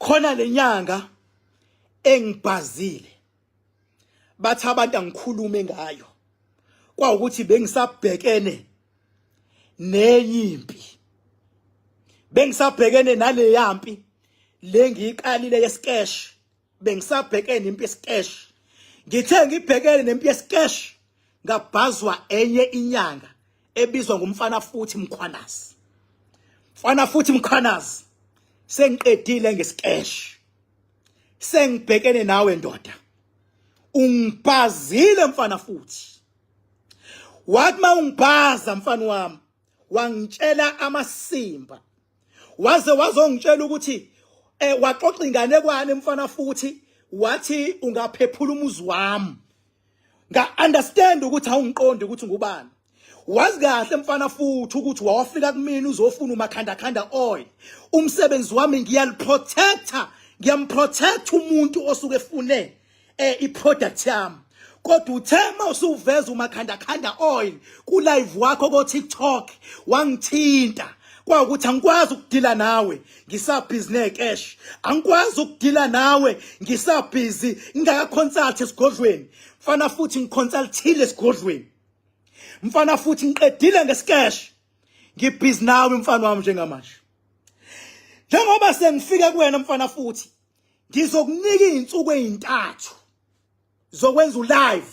Khona lenyanga engibhazile, bathi abantu angikhulume ngayo, kwawukuthi bengisabhekene nenye impi, bengisabhekene naleyampi le ngiyiqalile yesikesh. Bengisabhekene impi yesikesh. Ngithe ngibhekene nempi yesikesh, ngabhazwa enye inyanga ebizwa ngumfana futhi Mkhwanazi. Mfana futhi Mkhwanazi, sengiqedile ngesikesh, sengibhekene nawe ndoda. Ungibhazile mfana futhi. Wathi mawungibhaza mfana wami, wangitshela amasimba, waze wazongitshela ukuthi waxoxa inganekwane mfana futhi, wathi ungaphephula umuzi wami. Nga understand ukuthi awungiqondi ukuthi ngubani. Wazi kahle mfana futhi ukuthi wawafika kumina uzofuna umakhanda khanda oil. Umsebenzi wami ngiyaliprotecta, ngiyamprotect umuntu osuke efune iproduct yami. Kodwa uthe mawusuveza umakhanda khanda oil ku live wakho ko TikTok, wangithinta kwawukuthi angikwazi ukudila nawe ngisabhizi necash, angikwazi ukudila nawe ngisabhizi ngingakaconsult esigodlweni. Mfana futhi, ngiconsultile esigodlweni. Mfana futhi, ngiqedile ngescash, ngibhizi nawe mfana wami njengamanje. Njengoba sengifika kuwena mfana futhi, ngizokunika izinsuku ezintathu zokwenza ulive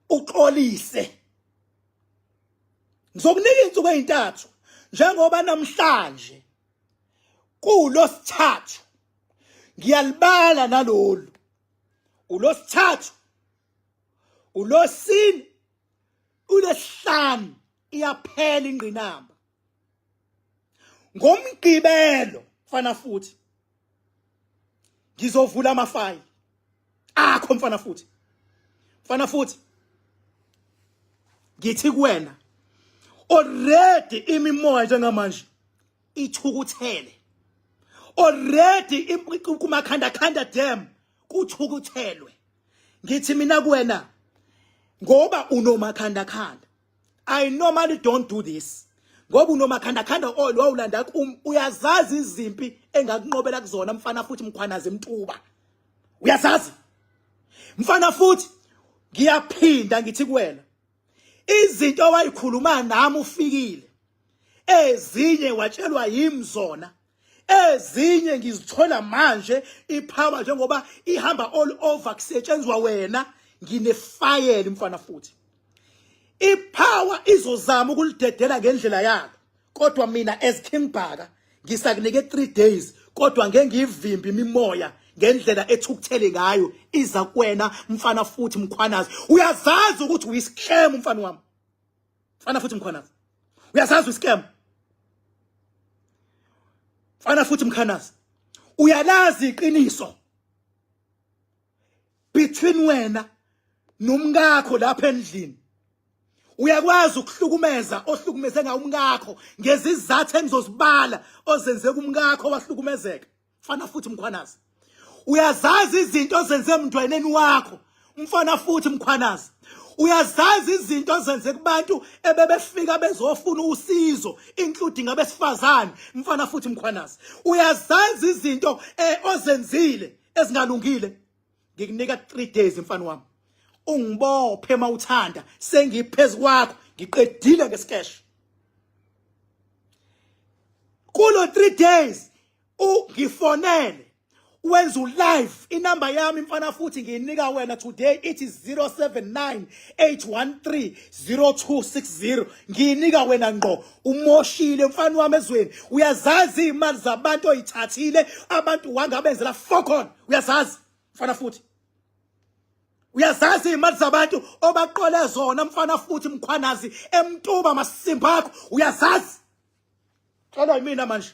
uxolise. Ngizokunika izinsuku ezintathu njengoba namhlanje kulosithathu, ngiyalibala nalolu ulosithathu, ulosine, ulesihlanu, iyaphela ingqinamba. Ngomgqibelo mfana futhi ngizovula amafayili akho mfana futhi. Mfana futhi, ngithi kuwena already imimoya njengamanje ithukuthele already kumakhanda khanda dam kuthukuthelwe. Ngithi mina kuwena, ngoba unomakhanda khanda, I normally don't do this, ngoba unomakhanda khanda oil wawulanda kum, uyazazi izimpi engakunqobela kuzona mfana futhi Mkhwanazi emtuba, uyazazi mfana futhi. Ngiyaphinda ngithi kuwena, izinto owayikhuluma nami ufikile, ezinye watshelwa yimi zona, ezinye ngizithola manje. Ipower njengoba ihamba all over kusetshenzwa wena, nginefayela mfana futhi. Ipower izozama ukulidedela ngendlela yalo, kodwa mina as King Bhaka ngisakunike 3 days, kodwa ngeke ngiyivimbe imimoya ngendlela ethukuthele ngayo iza kuwena mfana futhi Mkhwanazi. Uyazazi ukuthi uyiscam mfana wami, mfana futhi Mkhwanazi. Uyazazi uyiscam mfana futhi Mkhwanazi. Uyalazi iqiniso between wena nomkakho lapha endlini. Uyakwazi ukuhlukumeza ohlukumeze ngawo umkakho ngezizathu engizozibala ozenze kumkakho wahlukumezeka mfana futhi Mkhwanazi. Uyazazi izinto ozenze emntwaneni wakho mfana futhi Mkhwanazi. Uyazazi izinto ozenze kubantu ebebefika bezofuna usizo, including abesifazane mfana futhi Mkhwanazi. Uyazazi izinto ozenzile ezingalungile. Ngikunika 3 days mfana wami, ungibophe mawuthanda, sengiphezulu kwakho, ngiqedile ngesikesh. Kulo 3 days ungifonele wenza ulive. Inamba yami mfana futhi ngiyinika wena today, ithi 079 813 0260. Ngiyinika wena ngqo. Umoshile mfana wami ezweni. Uyazazi imali zabantu oyithathile, abantu wangabenzela fokon. Uyazazi mfana futhi, uyazazi imali zabantu obaqole zona mfana futhi Mkhwanazi emtuba masimba akho, uyazazi. Xelwa yimina manje,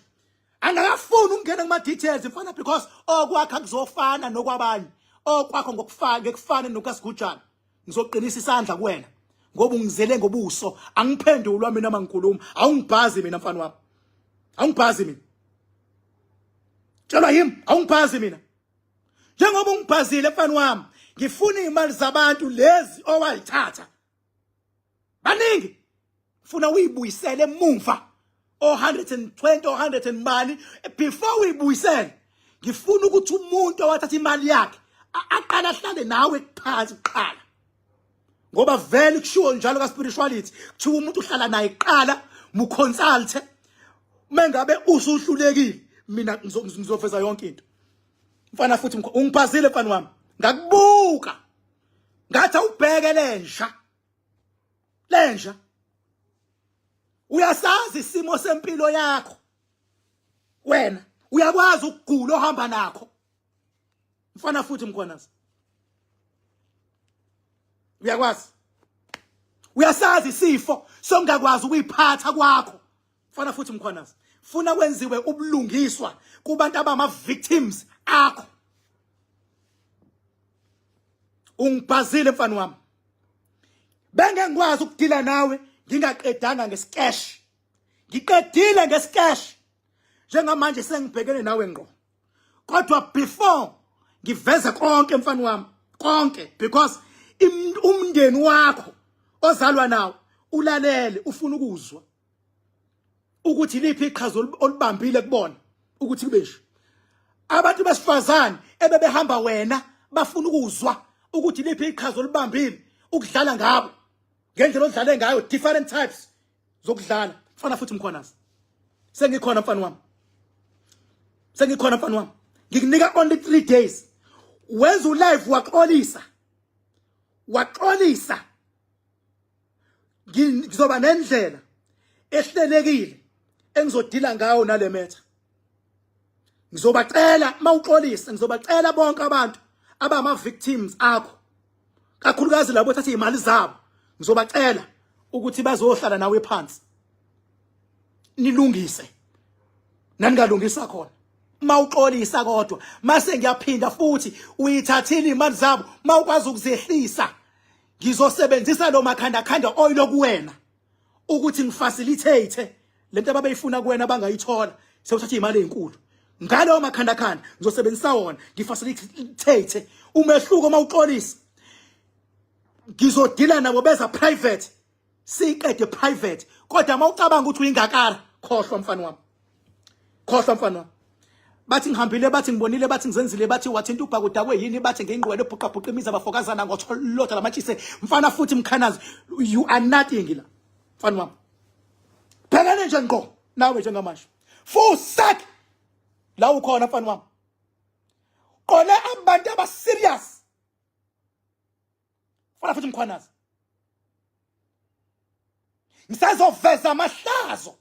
angakafuni ukungena kuma details mfana, because okwakho akuzofana nokwabanye. Okwakho ngokufana ngekufana nokasigujana. Ngizoqinisa isandla kuwena ngoba ungizele ngobuso. Angiphendulwa mina mangikhuluma. Awungibhazi mina mfana wami, awungibhazi mina. Tshelwa yimi, awungibhazi mina. Njengoba ungibhazile mfana wami, ngifuna imali zabantu lezi owayithatha baningi, funa uyibuyisele emuva, o 120, o 100 and bani. Before uyibuyisele, Ngifuna ukuthi umuntu owathatha imali yakhe aqala ahlale nawe phansi kuqala. Ngoba vele kushiwo njalo ka spirituality, kuthiwa umuntu uhlala naye kuqala, mu consult. Mengabe usuhlulekile, mina ngizofeza yonke into. Mfana futhi ungiphazile mfana wami. Ngakubuka. Ngathi awubheke lenja. Lenja. Uyasazi isimo sempilo yakho. Wena uyakwazi ukugula ohamba nakho. Mfana futhi Mkhwanazi. Uyakwazi. Uyasazi isifo songakwazi ukuyiphatha kwakho. Mfana futhi Mkhwanazi. Funa kwenziwe ubulungiswa kubantu abama victims akho. Ungibhazile mfana wami. Benge ngikwazi ukudila nawe ngingaqedanga ngescash. Ngiqedile ngescash. Njengamanje sengibhekene nawe ngqo. Kodwa before ngiveze konke mfana wami, konke because umndeni wakho ozalwa nawo ulalele ufuna ukuzwa ukuthi liphi iqhaza olubambile kubona ukuthi kube nje. Abantu besifazane ebebehamba wena bafuna ukuzwa ukuthi liphi iqhaza olubambile ukudlala ngabo ngendlela odlale ngayo, different types zokudlala. Mfana futhi Mkhwanazi, sengikhona mfana wami, sengikhona mfana wami. Ngikunika only 3 days, wenza ulive waxolisa, waxolisa. Ngizoba nendlela ehlelekile engizodila ngayo nale metha. Ngizobacela mawuxolisa, ngizobacela bonke abantu abama victims akho, kakhulukazi labo thatha izimali zabo, ngizobacela ukuthi bazohlala nawe phansi nilungise naningalungisa khona mawuxolisa. Kodwa mase ngiyaphinda futhi, uyithathile imali zabo, mawukwazi ukuzehlisa, ngizosebenzisa lo makhanda khanda oil kuwena ukuthi ngifacilitate lento ababeyifuna kuwena bangayithola. Sewuthatha imali ezinkulu ngalowo makhanda khanda, ngizosebenzisa wona ngifacilitate umehluko. Mawuxolisa, ngizodila nabo beza private, siqede private. Kodwa mawucabanga ukuthi uyingakara, khohlwa mfana wami, khohlwa mfana wami. Bathi ngihambile, bathi ngibonile, bathi ngizenzile, bathi wathinta ubhakudakwe yini, bathi ngingqwele bhuqa bhuqa imizi abafokazana ngotholotha lamatshise. Mfana futhi Mkhwanazi, you are nothing la mfana wami. Bhekane nje ngqo nawe njengamanje, full sack la ukhona mfana wami. Qole abantu aba serious, mfana futhi Mkhwanazi. Ngisazoveza amahlazo,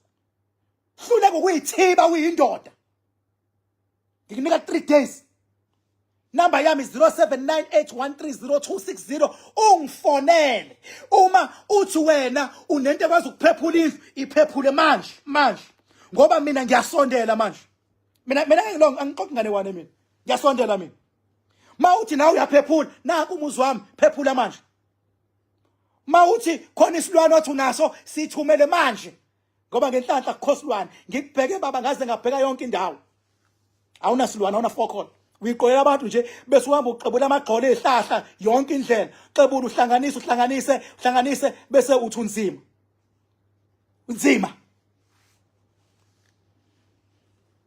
hluleka ukuyithiba uyindoda. Ngikunika 3 days. Number yami 0798130260, ungifonele uma uthi wena unento ekwazi ukuphephula indlu, iphephule manje manje, ngoba mina ngiyasondela manje. Mina ngilong angixoxi ngane wane, mina ngiyasondela mina. Ma uthi nawe uyaphephula, naku umuzi wami, phephula manje. Ma uthi khona isilwane othi unaso, sithumele manje, ngoba ngenhlanhla kukhosilwane. Ngikubheke baba, ngaze ngabheka yonke indawo, awunasilwane, awuna fokol. Uyiqolela abantu nje bese uhamba uxebula amagxolo ezihlahla yonke indlela, xebula uhlanganise uhlanganise uhlanganise bese uthi unzima unzima.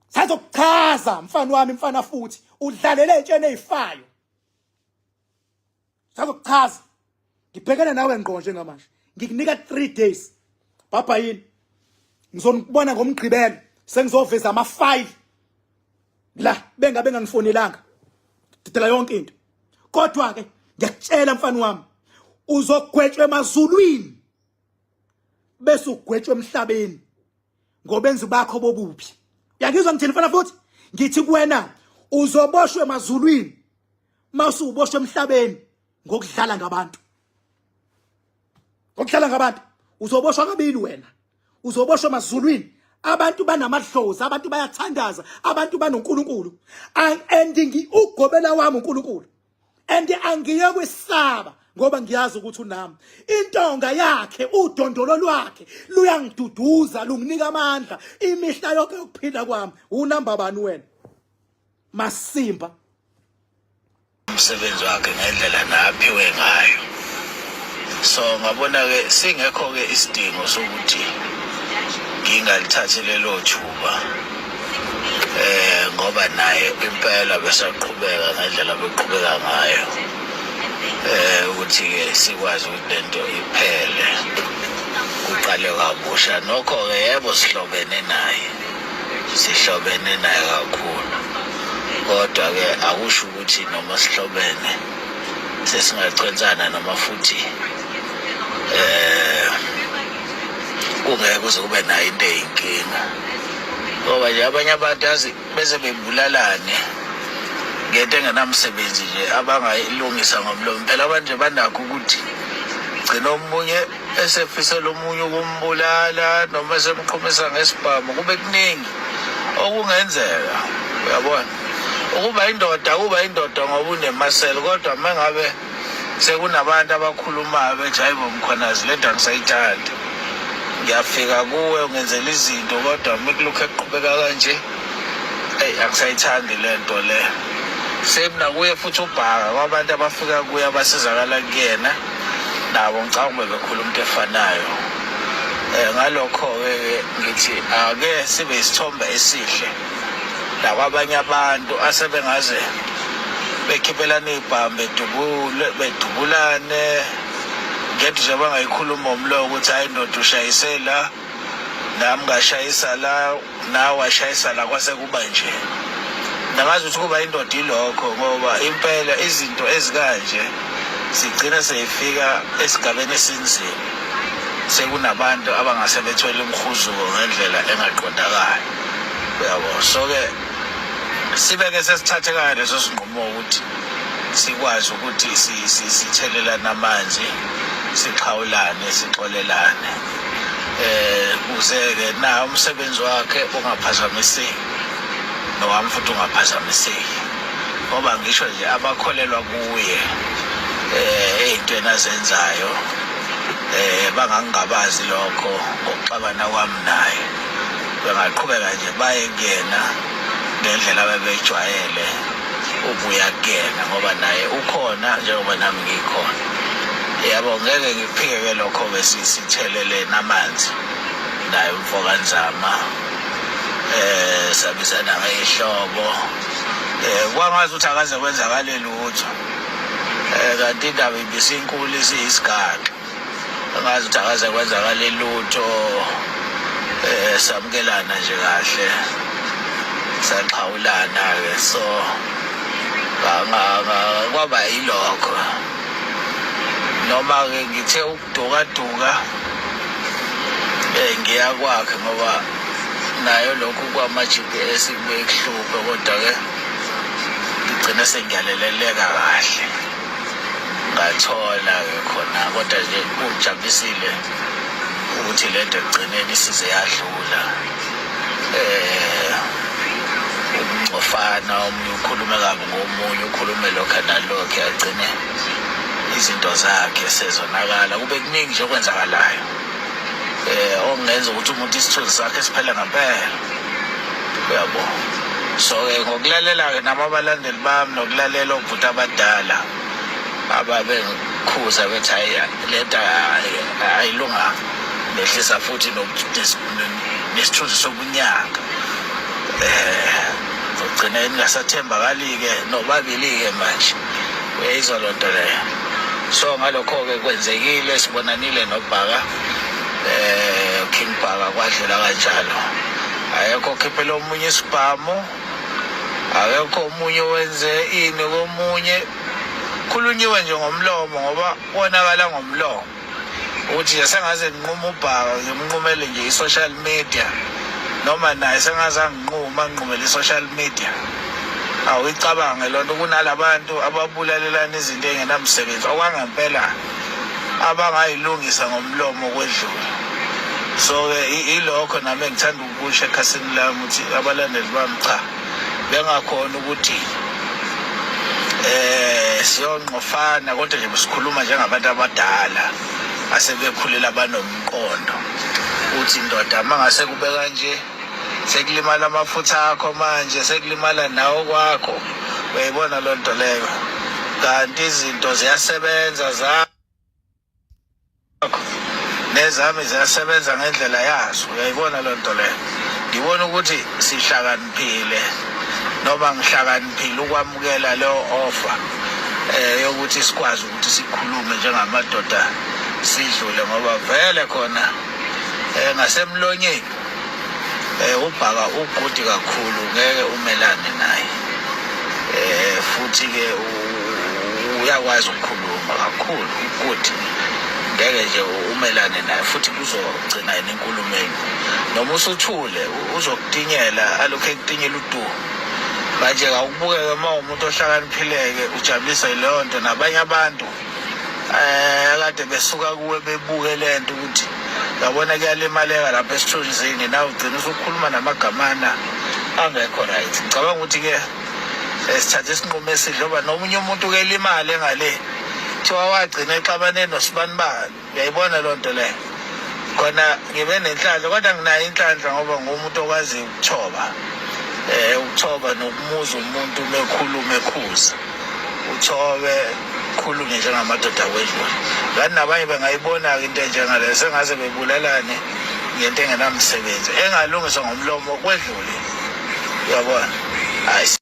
Sazokuchaza mfana wami, mfana futhi udlalele etsheni ezifayo. Sazokuchaza, ngibhekene nawe ngqo njengamanje. Ngikunika 3 days, baba yini, ngizonibona ngomgqibelo, sengizoveza ama file la bengabe ngangifonelanga, didela yonke into. Kodwa ke ngiyakutshela mfana wami, uzogwetshwa emazulwini bese ugwetshwa emhlabeni ngobenzi bakho bobubi. Uyangizwa ngithini mfana futhi? Ngithi kuwena uzoboshwa emazulwini masuboshwa emhlabeni ngokudlala ngabantu, ngokudlala ngabantu. Uzoboshwa kabili wena, uzoboshwa emazulwini. Abantu banamadlozi, abantu bayathandaza, abantu banoNkulunkulu, and ugobela wami uNkulunkulu, and angiye kwesaba ngoba ngiyazi ukuthi unami. Intonga yakhe, udondolo lwakhe luyangiduduza, lunginika amandla imihla yonke yokuphila kwami. Unamba bani wena, masimba? Umsebenzi wakhe ngendlela naphiwe ngayo. So ngabona ke singekho ke isidingo sokuthi ngingalithathi lelo thuba, ngoba naye. Impela besaqhubeka ngendlela beqhubeka ngayo ukuthi ke sikwazi ukuthi lento iphele kuqale kabusha. Nokho ke yebo sihlobene naye, sihlobene naye kakhulu, kodwa ke akusho ukuthi noma sihlobene sesingachwensana noma futhi kungeke kuze kube nayo into eyinkinga, ngoba nje abanye abantu yazi bese bebulalane ngento engenamsebenzi nje abangayilungisa ngomlomo. Phela abantu nje banakho ukuthi gcina omunye esefisela omunye ukumbulala noma esemqhumisa ngesibhamu, kube kuningi okungenzeka. Uyabona, ukuba indoda kuba indoda ngoba unemaseli, kodwa uma ngabe sekunabantu abakhulumayo bethi hayi bo Mkhwanazi, le nto angisayithandi, ngiyafika kuwe ungenzela izinto, kodwa uma kulokhu ekuqhubeka kanje, eyi angisayithandi le nto le. Same nakuye futhi uBhaka, kwabantu abafika kuye abasizakala kuyena nabo ngicabanga bebekhuluma into efanayo. Ngalokho-ke ngithi ake sibe isithombe esihle nakwabanye abantu asebengaze bekhiphelana iy'bhamu bedubule bedubulane ngento nje abangayikhuluma ngomlomo ukuthi hhayi ndoda ushayise la, nami ngashayisa la, nawe washayisa la, kwase kuba nje. Nangazi ukuthi kuba indoda ilokho, ngoba impela izinto ezikanje zigcina seyifika esigabeni esinzima, sekunabantu abangase bethwele umhuzuko ngendlela engaqondakali, uyabo. So-ke sibeke sesithathekayo leso sinqumo ukuthi sikwazi ukuthi sithelelane amanzi, sixhawulane, sixolelane, kuze-ke na umsebenzi wakhe ungaphazamiseki nowami futhi ungaphazamiseki, ngoba ngisho nje abakholelwa kuye ey'ntweni azenzayo bangangingabazi lokho ngokuxabana kwami naye, bengaqhubeka nje baye kuyena ngendlela abebejwayele ukuya kuyena, ngoba naye ukhona njengoba nami ngikhona. Yabo, ngeke ngiphike-ke lokho-ke, sithelele namanzi naye umfokaNzama, sabizana ngey'hlobo, kwangazi ukuthi akaze kwenzakale lutho, kanti indaba ibisinkulu isiyisigaxa, angazi ukuthi akaze kwenzakale lutho. Samukelana nje kahle, saxhawulana ke, so kwaba yilokho. Noma ke ngithe ukudukaduka ngiya kwakhe, ngoba nayo lokhu kwama GPS kubuye kuhluphe, kodwa ke ngigcine sengiyaleleleka kahle, ngathola ke khona. Kodwa nje kungijabulisile ukuthi lento ekugcineni isize yadlula. Ukungcofana, omunye ukhulume kabi ngomunye, ukhulume lokho nalokho, agcine izinto zakhe sezonakala, kube kuningi nje okwenzakalayo okungenza ukuthi umuntu isithunzi sakhe siphele ngempela, uyabo. So-ke ngokulalela-ke nami abalandeli bami nokulalela obhuti abadala ababengikhuza bethi hayi lento ayilunganga, nehlisa futhi nesithunzi sobunyanga, ugcine ningasathembakali-ke nobabili-ke manje, uyayizwa loo nto leyo. So ngalokho-ke kwenzekile, sibonanile noBhaka, King Bhaka, kwadlula kanjalo. Akekho okhiphela omunye isibhamu, akekho omunye owenze ini komunye, khulunyiwe nje ngomlomo, ngoba wonakala ngomlomo ukuthi nje sengaze nginqume uBhaka, ngimnqumele nje i-social media, noma naye sengaze anginquma anginqumele i-social media. Awuyicabange loo nto, kunalabantu ababulalelana izinto ey'ngenamsebenzi okwangempela abangayilungisa ngomlomo kwedlula. So-ke ilokho nami engithanda ukusho ekhasini lami ukuthi abalandeli bami, cha, bengakhona ukuthi siyonqofana, kodwa nje sikhuluma njengabantu abadala asebekhulile abanomqondo uthi ndoda mangase kube kanje, sekulimala amafutha akho manje, sekulimala nawo kwakho, uyayibona loo nto leyo. Kanti izinto ziyasebenza zakho nezami ziyasebenza ngendlela yazo, uyayibona loo nto leyo. Ngibona ukuthi sihlakaniphile. Noma ngihlakaniphile ukwamukela leyo offer yokuthi sikwazi ukuthi sikhulume njengamadoda sidlule, ngoba vele khona ngasemlonyeni ubhaka ugudi kakhulu, ngeke umelane naye. Futhi ke uyakwazi ukukhuluma kakhulu ukuthi ngeke nje umelane naye, futhi kuzogcina yena enkulumeni. Noma usuthule uzokutinyela, alokhu ekutinyela udumo. Manje kawukubukeke uma umuntu ohlakaniphileke ujabulisa leyo nto nabanye abantu kade besuka kuwe bebuke lento ukuthi yabona kuyalimaleka lapha esithunzini, nawe ugcina usukhuluma namagamana angekho right. Ngicabanga ukuthi-ke sithathe isinqumo esihle, ngoba nomunye umuntu ke limale ngale kuthiwa wagcina exabane nosibanibani. Uyayibona loo nto leyo. Khona ngibe nenhlanhla, kodwa nginayo inhlanhla ngoba ngumuntu okwaziyo ukuthoba, ukuthoba nokumuza umuntu mekhuluma ekhuza, uthobe khulume njengamadoda akwedlula. Kanti nabanye bengayibona-ke into enjengaleyo, sengaze bebulalane ngento engenamsebenzi engalungiswa ngomlomo kwedlule. Uyabona, hayi.